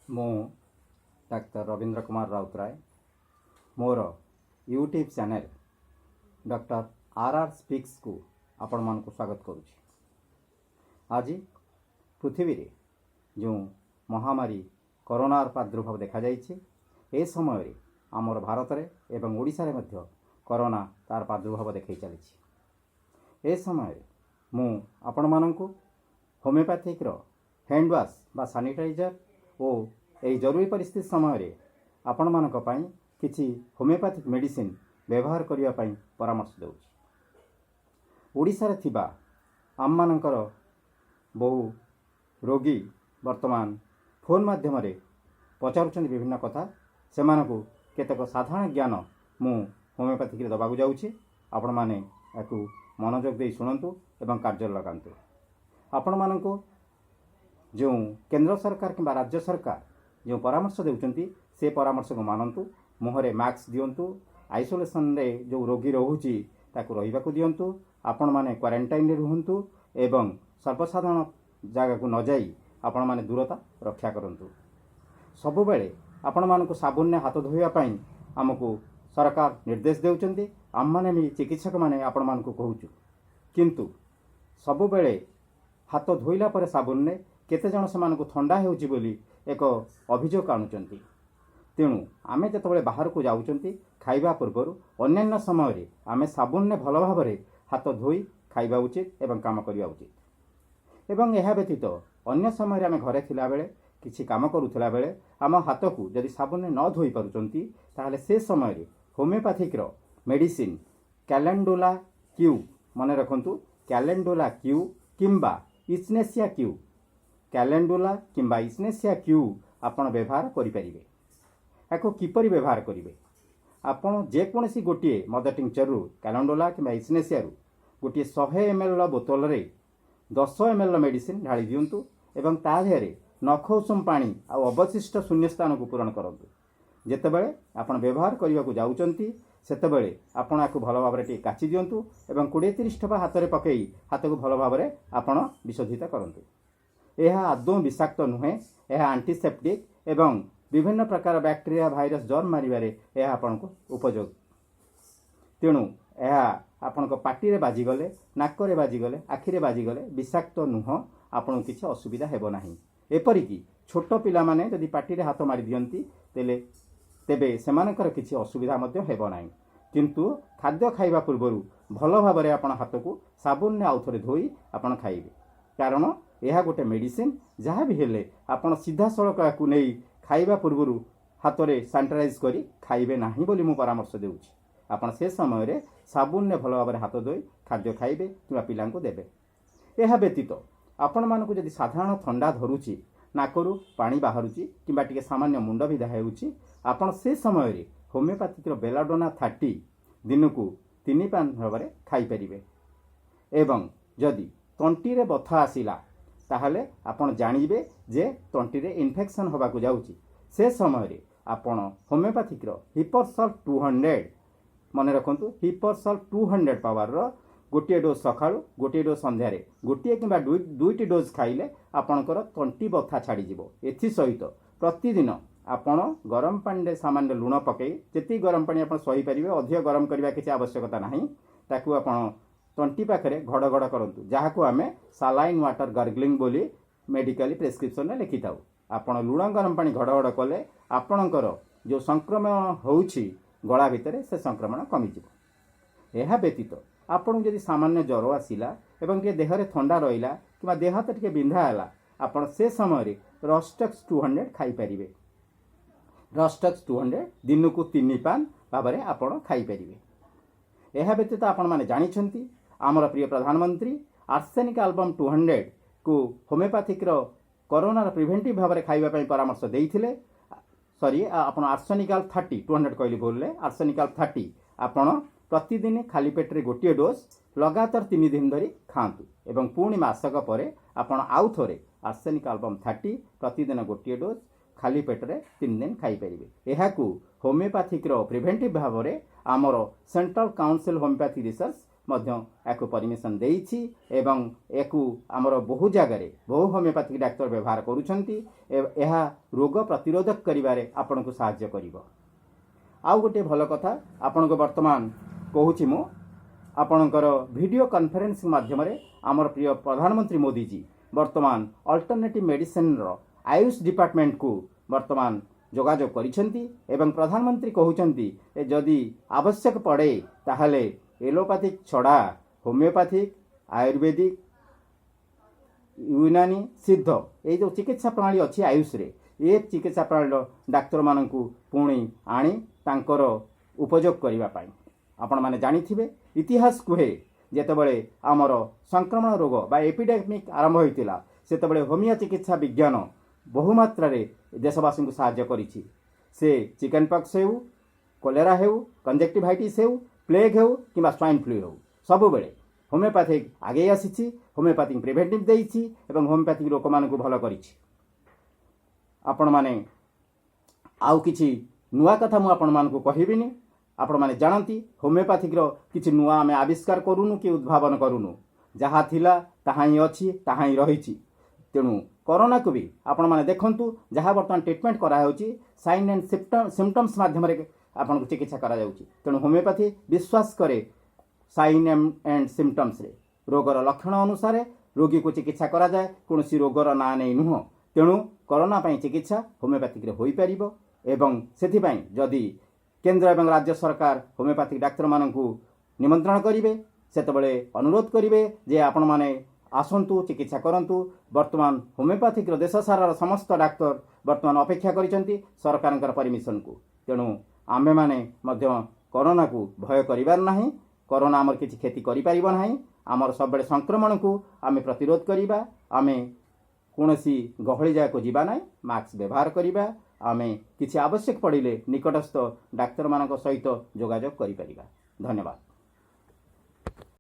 ମୁଁ ଡାକ୍ତର ରବୀନ୍ଦ୍ର କୁମାର ରାଉତରାୟ ମୋର YouTube channel doctor ଆର୍ ଆର୍ ସ୍ପିକ୍ସକୁ ଆପଣମାନଙ୍କୁ ସ୍ୱାଗତ କରୁଛି। ଆଜି ପୃଥିବୀରେ ଯେଉଁ ମହାମାରୀ କରୋନାର ପ୍ରାଦୁର୍ଭାବ ଦେଖାଯାଇଛି, ଏ ସମୟରେ ଆମର ଭାରତରେ ଏବଂ ଓଡ଼ିଶାରେ ମଧ୍ୟ କରୋନା ତାର ପ୍ରାଦୁର୍ଭାବ ଦେଖାଇ ଚାଲିଛି। ଏ ସମୟରେ ମୁଁ ଆପଣମାନଙ୍କୁ ହୋମିଓପାଥିକ୍ର ହ୍ୟାଣ୍ଡ ୱାଶ୍ ବା ସାନିଟାଇଜର୍ ଓ ଏହି ଜରୁରୀ ପରିସ୍ଥିତି ସମୟରେ ଆପଣମାନଙ୍କ ପାଇଁ କିଛି ହୋମିଓପାଥିକ୍ ମେଡ଼ିସିନ୍ ବ୍ୟବହାର କରିବା ପାଇଁ ପରାମର୍ଶ ଦେଉଛି। ଓଡ଼ିଶାରେ ଥିବା ଆମମାନଙ୍କର ବହୁ ରୋଗୀ ବର୍ତ୍ତମାନ ଫୋନ୍ ମାଧ୍ୟମରେ ପଚାରୁଛନ୍ତି ବିଭିନ୍ନ କଥା। ସେମାନଙ୍କୁ କେତେକ ସାଧାରଣ ଜ୍ଞାନ ମୁଁ ହୋମିଓପାଥିକରେ ଦେବାକୁ ଯାଉଛି। ଆପଣମାନେ ଏହାକୁ ମନୋଯୋଗ ଦେଇ ଶୁଣନ୍ତୁ ଏବଂ କାର୍ଯ୍ୟରେ ଲଗାନ୍ତୁ। ଆପଣମାନଙ୍କୁ ଯେଉଁ କେନ୍ଦ୍ର ସରକାର କିମ୍ବା ରାଜ୍ୟ ସରକାର ଯେଉଁ ପରାମର୍ଶ ଦେଉଛନ୍ତି, ସେ ପରାମର୍ଶକୁ ମାନନ୍ତୁ। ମୁହଁରେ ମାସ୍କ ଦିଅନ୍ତୁ। ଆଇସୋଲେସନରେ ଯେଉଁ ରୋଗୀ ରହୁଛି, ତାକୁ ରହିବାକୁ ଦିଅନ୍ତୁ। ଆପଣମାନେ କ୍ୱାରେଣ୍ଟାଇନରେ ରୁହନ୍ତୁ ଏବଂ ସର୍ବସାଧାରଣ ଜାଗାକୁ ନ ଯାଇ ଆପଣମାନେ ଦୂରତା ରକ୍ଷା କରନ୍ତୁ। ସବୁବେଳେ ଆପଣମାନଙ୍କୁ ସାବୁନରେ ହାତ ଧୋଇବା ପାଇଁ ଆମକୁ ସରକାର ନିର୍ଦ୍ଦେଶ ଦେଉଛନ୍ତି। ଆମମାନେ ବି ଚିକିତ୍ସକମାନେ ଆପଣମାନଙ୍କୁ କହୁଛୁ। କିନ୍ତୁ ସବୁବେଳେ ହାତ ଧୋଇଲା ପରେ ସାବୁନରେ କେତେଜଣ ସେମାନଙ୍କୁ ଥଣ୍ଡା ହେଉଛି ବୋଲି ଏକ ଅଭିଯୋଗ ଆଣୁଛନ୍ତି। ତେଣୁ ଆମେ ଯେତେବେଳେ ବାହାରକୁ ଯାଉଛନ୍ତି, ଖାଇବା ପୂର୍ବରୁ, ଅନ୍ୟାନ୍ୟ ସମୟରେ ଆମେ ସାବୁନରେ ଭଲ ଭାବରେ ହାତ ଧୋଇ ଖାଇବା ଉଚିତ ଏବଂ କାମ କରିବା ଉଚିତ। ଏବଂ ଏହା ବ୍ୟତୀତ ଅନ୍ୟ ସମୟରେ ଆମେ ଘରେ ଥିଲାବେଳେ, କିଛି କାମ କରୁଥିଲା ବେଳେ ଆମ ହାତକୁ ଯଦି ସାବୁନରେ ନ ଧୋଇ ପାରୁଛନ୍ତି, ତାହେଲେ ସେ ସମୟରେ ହୋମିଓପାଥିକ୍ର ମେଡ଼ିସିନ୍ କ୍ୟାଲେଣ୍ଡୁଲା କ୍ୟୁ, ମନେ ରଖନ୍ତୁ, କ୍ୟାଲେଣ୍ଡୁଲା କ୍ୟୁ କିମ୍ବା ଇଚନେସିଆ କ୍ୟୁ, କ୍ୟାଲେଣ୍ଡୁଲା କିମ୍ବା ଇଚନେସିଆ କ୍ୟୁ ଆପଣ ବ୍ୟବହାର କରିପାରିବେ। ଏହାକୁ କିପରି ବ୍ୟବହାର କରିବେ? ଆପଣ ଯେକୌଣସି ଗୋଟିଏ ମଦର ଟିଙ୍କଚରରୁ, କ୍ୟାଲେଣ୍ଡୁଲା କିମ୍ବା ଇଚନେସିଆରୁ ଗୋଟିଏ 100 ଏମ୍ଏଲ୍ର ବୋତଲରେ 10 ଏମ୍ଏଲ୍ର ମେଡ଼ିସିନ୍ ଢାଳି ଦିଅନ୍ତୁ ଏବଂ ତା ଦେହରେ ନଖ ଉଷୁମ ପାଣି ଆଉ ଅବଶିଷ୍ଟ ଶୂନ୍ୟ ସ୍ଥାନକୁ ପୂରଣ କରନ୍ତୁ। ଯେତେବେଳେ ଆପଣ ବ୍ୟବହାର କରିବାକୁ ଯାଉଛନ୍ତି, ସେତେବେଳେ ଆପଣ ଏହାକୁ ଭଲ ଭାବରେ ଟିକେ କାଚି ଦିଅନ୍ତୁ ଏବଂ 20-30 ଟୋପା ହାତରେ ପକାଇ ହାତକୁ ଭଲ ଭାବରେ ଆପଣ ବିଶୋଧିତ କରନ୍ତୁ। ଏହା ଆଦୌ ବିଷାକ୍ତ ନୁହେଁ। ଏହା ଆଣ୍ଟିସେପ୍ଟିକ୍ ଏବଂ ବିଭିନ୍ନ ପ୍ରକାର ବ୍ୟାକ୍ଟେରିଆ, ଭାଇରସ୍, ଜର୍ମ ମାରିବାରେ ଏହା ଆପଣଙ୍କୁ ଉପଯୋଗ। ତେଣୁ ଏହା ଆପଣଙ୍କ ପାଟିରେ ବାଜିଗଲେ, ନାକରେ ବାଜିଗଲେ, ଆଖିରେ ବାଜିଗଲେ ବିଷାକ୍ତ ନୁହଁ। ଆପଣଙ୍କୁ କିଛି ଅସୁବିଧା ହେବ ନାହିଁ। ଏପରିକି ଛୋଟ ପିଲାମାନେ ଯଦି ପାଟିରେ ହାତ ମାରି ଦିଅନ୍ତି, ତେବେ ସେମାନଙ୍କର କିଛି ଅସୁବିଧା ମଧ୍ୟ ହେବ ନାହିଁ। କିନ୍ତୁ ଖାଦ୍ୟ ଖାଇବା ପୂର୍ବରୁ ଭଲ ଭାବରେ ଆପଣ ହାତକୁ ସାବୁନରେ ଆଉ ଥରେ ଧୋଇ ଆପଣ ଖାଇବେ। କାରଣ ଏହା ଗୋଟେ ମେଡ଼ିସିନ। ଯାହା ବି ହେଲେ ଆପଣ ସିଧାସଳଖ ଏହାକୁ ନେଇ ଖାଇବା ପୂର୍ବରୁ ହାତରେ ସାନିଟାଇଜ୍ କରି ଖାଇବେ ନାହିଁ ବୋଲି ମୁଁ ପରାମର୍ଶ ଦେଉଛି। ଆପଣ ସେ ସମୟରେ ସାବୁନରେ ଭଲ ଭାବରେ ହାତ ଧୋଇ ଖାଦ୍ୟ ଖାଇବେ କିମ୍ବା ପିଲାଙ୍କୁ ଦେବେ। ଏହା ବ୍ୟତୀତ ଆପଣମାନଙ୍କୁ ଯଦି ସାଧାରଣ ଥଣ୍ଡା ଧରୁଛି, ନାକରୁ ପାଣି ବାହାରୁଛି କିମ୍ବା ଟିକେ ସାମାନ୍ୟ ମୁଣ୍ଡ ବିନ୍ଧା ହେଉଛି, ଆପଣ ସେ ସମୟରେ ହୋମିଓପାଥିକର ବେଲାଡୋନା 30 ଦିନକୁ ତିନି ପାନ ଭାବରେ ଖାଇପାରିବେ। ଏବଂ ଯଦି ତଣ୍ଟିରେ ବଥା ଆସିଲା, ତାହେଲେ ଆପଣ ଜାଣିବେ ଯେ ତଣ୍ଟିରେ ଇନଫେକ୍ସନ୍ ହେବାକୁ ଯାଉଛି। ସେ ସମୟରେ ଆପଣ ହୋମିଓପାଥିକର ହିପରସଲ୍ଫ 200, ମନେ ରଖନ୍ତୁ, ହିପରସଲ୍ଫ 200 ପାୱାରର ଗୋଟିଏ ଡୋଜ୍ ସକାଳୁ, ଗୋଟିଏ ଡୋଜ୍ ସନ୍ଧ୍ୟାରେ, ଗୋଟିଏ କିମ୍ବା ଦୁଇଟି ଡୋଜ୍ ଖାଇଲେ ଆପଣଙ୍କର ତଣ୍ଟି ବଥା ଛାଡ଼ିଯିବ। ଏଥିସହିତ ପ୍ରତିଦିନ ଆପଣ ଗରମ ପାଣିରେ ସାମାନ୍ୟ ଲୁଣ ପକାଇ, ଯେତିକି ଗରମ ପାଣି ଆପଣ ସହିପାରିବେ, ଅଧିକ ଗରମ କରିବା କିଛି ଆବଶ୍ୟକତା ନାହିଁ, ତାକୁ ଆପଣ ତଣ୍ଟି ପାଖରେ ଘଡ଼ ଘଡ଼ କରନ୍ତୁ, ଯାହାକୁ ଆମେ ସାଲାଇନ୍ ୱାଟର ଗାର୍ଗଲିଂ ବୋଲି ମେଡ଼ିକାଲି ପ୍ରେସକ୍ରିପସନରେ ଲେଖିଥାଉ। ଆପଣ ଲୁଣ ଗରମ ପାଣି ଘଡ଼ ଘଡ଼ କଲେ ଆପଣଙ୍କର ଯେଉଁ ସଂକ୍ରମଣ ହେଉଛି ଗଳା ଭିତରେ, ସେ ସଂକ୍ରମଣ କମିଯିବ। ଏହା ବ୍ୟତୀତ ଆପଣଙ୍କୁ ଯଦି ସାମାନ୍ୟ ଜ୍ୱର ଆସିଲା ଏବଂ ଟିକେ ଦେହରେ ଥଣ୍ଡା ରହିଲା କିମ୍ବା ଦେହ ହାତ ଟିକେ ବିନ୍ଧା ହେଲା, ଆପଣ ସେ ସମୟରେ ରଷ୍ଟକ୍ସ 200 ଖାଇପାରିବେ। ରଷ୍ଟକ୍ସ 200 ଦିନକୁ ତିନି ପାନ ଭାବରେ ଆପଣ ଖାଇପାରିବେ। ଏହା ବ୍ୟତୀତ ଆପଣମାନେ ଜାଣିଛନ୍ତି, ଆମର ପ୍ରିୟ ପ୍ରଧାନମନ୍ତ୍ରୀ ଆର୍ସେନିକ୍ ଆଲବମ୍ 200କୁ ହୋମିଓପାଥିକ୍ର କରୋନାର ପ୍ରିଭେଣ୍ଟିଭ୍ ଭାବରେ ଖାଇବା ପାଇଁ ପରାମର୍ଶ ଦେଇଥିଲେ। ସରି, ଆପଣ ଆର୍ସେନିକାଲ 30, 200 କହିଲି ଭୁଲରେ, ଆର୍ସେନିକାଲ 30 ଆପଣ ପ୍ରତିଦିନ ଖାଲି ପେଟରେ ଗୋଟିଏ ଡୋଜ୍ ଲଗାତାର 3 ଦିନ ଧରି ଖାଆନ୍ତୁ ଏବଂ ପୁଣି ମାସକ ପରେ ଆପଣ ଆଉ ଥରେ ଆର୍ସେନିକ୍ ଆଲବମ୍ 30 ପ୍ରତିଦିନ ଗୋଟିଏ ଡୋଜ୍ ଖାଲି ପେଟରେ 3 ଦିନ ଖାଇପାରିବେ। ଏହାକୁ ହୋମିଓପାଥିକ୍ର ପ୍ରିଭେଣ୍ଟିଭ୍ ଭାବରେ ଆମର ସେଣ୍ଟ୍ରାଲ କାଉନସିଲ୍ ହୋମିଓପାଥି ରିସର୍ଚ୍ଚ ମଧ୍ୟ ଏହାକୁ ପରମିସନ୍ ଦେଇଛି ଏବଂ ଏହାକୁ ଆମର ବହୁ ଜାଗାରେ ବହୁ ହୋମିଓପାଥିକ୍ ଡାକ୍ତର ବ୍ୟବହାର କରୁଛନ୍ତି। ଏହା ରୋଗ ପ୍ରତିରୋଧକ କରିବାରେ ଆପଣଙ୍କୁ ସାହାଯ୍ୟ କରିବ। ଆଉ ଗୋଟିଏ ଭଲ କଥା ଆପଣଙ୍କୁ ବର୍ତ୍ତମାନ କହୁଛି ମୁଁ, ଆପଣଙ୍କର ଭିଡ଼ିଓ କନଫରେନ୍ସିଂ ମାଧ୍ୟମରେ ଆମର ପ୍ରିୟ ପ୍ରଧାନମନ୍ତ୍ରୀ ମୋଦିଜୀ ବର୍ତ୍ତମାନ ଅଲ୍ଟରନେଟିଭ୍ ମେଡ଼ିସିନର ଆୟୁଷ ଡିପାର୍ଟମେଣ୍ଟକୁ ବର୍ତ୍ତମାନ ଯୋଗାଯୋଗ କରିଛନ୍ତି ଏବଂ ପ୍ରଧାନମନ୍ତ୍ରୀ କହୁଛନ୍ତି ଏ ଯଦି ଆବଶ୍ୟକ ପଡ଼େ, ତାହେଲେ ଏଲୋପାଥିକ୍ ଛଡ଼ା ହୋମିଓପାଥିକ୍, ଆୟୁର୍ବେଦିକ, ୟୁନାନୀ, ସିଦ୍ଧ, ଏଇ ଯେଉଁ ଚିକିତ୍ସା ପ୍ରଣାଳୀ ଅଛି ଆୟୁଷରେ, ଏ ଚିକିତ୍ସା ପ୍ରଣାଳୀର ଡାକ୍ତରମାନଙ୍କୁ ପୁଣି ଆଣି ତାଙ୍କର ଉପଯୋଗ କରିବା ପାଇଁ। ଆପଣମାନେ ଜାଣିଥିବେ, ଇତିହାସ କୁହେ, ଯେତେବେଳେ ଆମର ସଂକ୍ରମଣ ରୋଗ ବା ଏପିଡେମିକ୍ ଆରମ୍ଭ ହୋଇଥିଲା, ସେତେବେଳେ ହୋମିଓ ଚିକିତ୍ସା ବିଜ୍ଞାନ ବହୁମାତ୍ରାରେ ଦେଶବାସୀଙ୍କୁ ସାହାଯ୍ୟ କରିଛି। ସେ ଚିକେନ୍ ପକ୍ସ ହେଉ, କୋଲେରା ହେଉ, କଞ୍ଜକ୍ଟିଭାଇଟିସ୍ ହେଉ, ପ୍ଲେଗ୍ ହେଉ କିମ୍ବା ସ୍ୱାଇନ୍ ଫ୍ଲୁ ହେଉ, ସବୁବେଳେ ହୋମିଓପାଥିକ୍ ଆଗେଇ ଆସିଛି, ହୋମିଓପାଥିକ୍ ପ୍ରିଭେଣ୍ଟିଭ୍ ଦେଇଛି ଏବଂ ହୋମିଓପାଥିକ୍ ଲୋକମାନଙ୍କୁ ଭଲ କରିଛି। ଆପଣମାନେ ଆଉ କିଛି ନୂଆ କଥା ମୁଁ ଆପଣମାନଙ୍କୁ କହିବିନି। ଆପଣମାନେ ଜାଣନ୍ତି, ହୋମିଓପାଥିକ୍ର କିଛି ନୂଆ ଆମେ ଆବିଷ୍କାର କରୁନୁ କି ଉଦ୍ଭାବନ କରୁନୁ। ଯାହା ଥିଲା ତାହା ହିଁ ଅଛି, ତାହା ହିଁ ରହିଛି। ତେଣୁ କରୋନାକୁ ବି ଆପଣମାନେ ଦେଖନ୍ତୁ, ଯାହା ବର୍ତ୍ତମାନ ଟ୍ରିଟମେଣ୍ଟ କରାହେଉଛି, ସାଇନ୍ ଆଣ୍ଡ ସିମ୍ପଟମ୍ସ ମାଧ୍ୟମରେ ଆପଣଙ୍କୁ ଚିକିତ୍ସା କରାଯାଉଛି। ତେଣୁ ହୋମିଓପାଥି ବିଶ୍ୱାସ କରେ ସାଇନ୍ ଆଣ୍ଡ ସିମ୍ପଟମ୍ସରେ। ରୋଗର ଲକ୍ଷଣ ଅନୁସାରେ ରୋଗୀକୁ ଚିକିତ୍ସା କରାଯାଏ, କୌଣସି ରୋଗର ନାଁ ନେଇ ନୁହଁ। ତେଣୁ କରୋନା ପାଇଁ ଚିକିତ୍ସା ହୋମିଓପାଥିକରେ ହୋଇପାରିବ ଏବଂ ସେଥିପାଇଁ ଯଦି କେନ୍ଦ୍ର ଏବଂ ରାଜ୍ୟ ସରକାର ହୋମିଓପାଥିକ ଡାକ୍ତରମାନଙ୍କୁ ନିମନ୍ତ୍ରଣ କରିବେ, ସେତେବେଳେ ଅନୁରୋଧ କରିବେ ଯେ ଆପଣମାନେ ଆସନ୍ତୁ, ଚିକିତ୍ସା କରନ୍ତୁ। ବର୍ତ୍ତମାନ ହୋମିଓପାଥିକର ଦେଶ ସାରାର ସମସ୍ତ ଡାକ୍ତର ବର୍ତ୍ତମାନ ଅପେକ୍ଷା କରିଛନ୍ତି ସରକାରଙ୍କର ପରମିସନକୁ। ତେଣୁ ଆମ୍ଭେମାନେ ମଧ୍ୟ କରୋନାକୁ ଭୟ କରିବାର ନାହିଁ। କରୋନା ଆମର କିଛି କ୍ଷତି କରିପାରିବ ନାହିଁ। ଆମର ସବୁବେଳେ ସଂକ୍ରମଣକୁ ଆମେ ପ୍ରତିରୋଧ କରିବା। ଆମେ କୌଣସି ଗହଳି ଜାଗାକୁ ଯିବା ନାହିଁ, ମାସ୍କ ବ୍ୟବହାର କରିବା। ଆମେ କିଛି ଆବଶ୍ୟକ ପଡ଼ିଲେ ନିକଟସ୍ଥ ଡାକ୍ତରମାନଙ୍କ ସହିତ ଯୋଗାଯୋଗ କରିପାରିବା। ଧନ୍ୟବାଦ।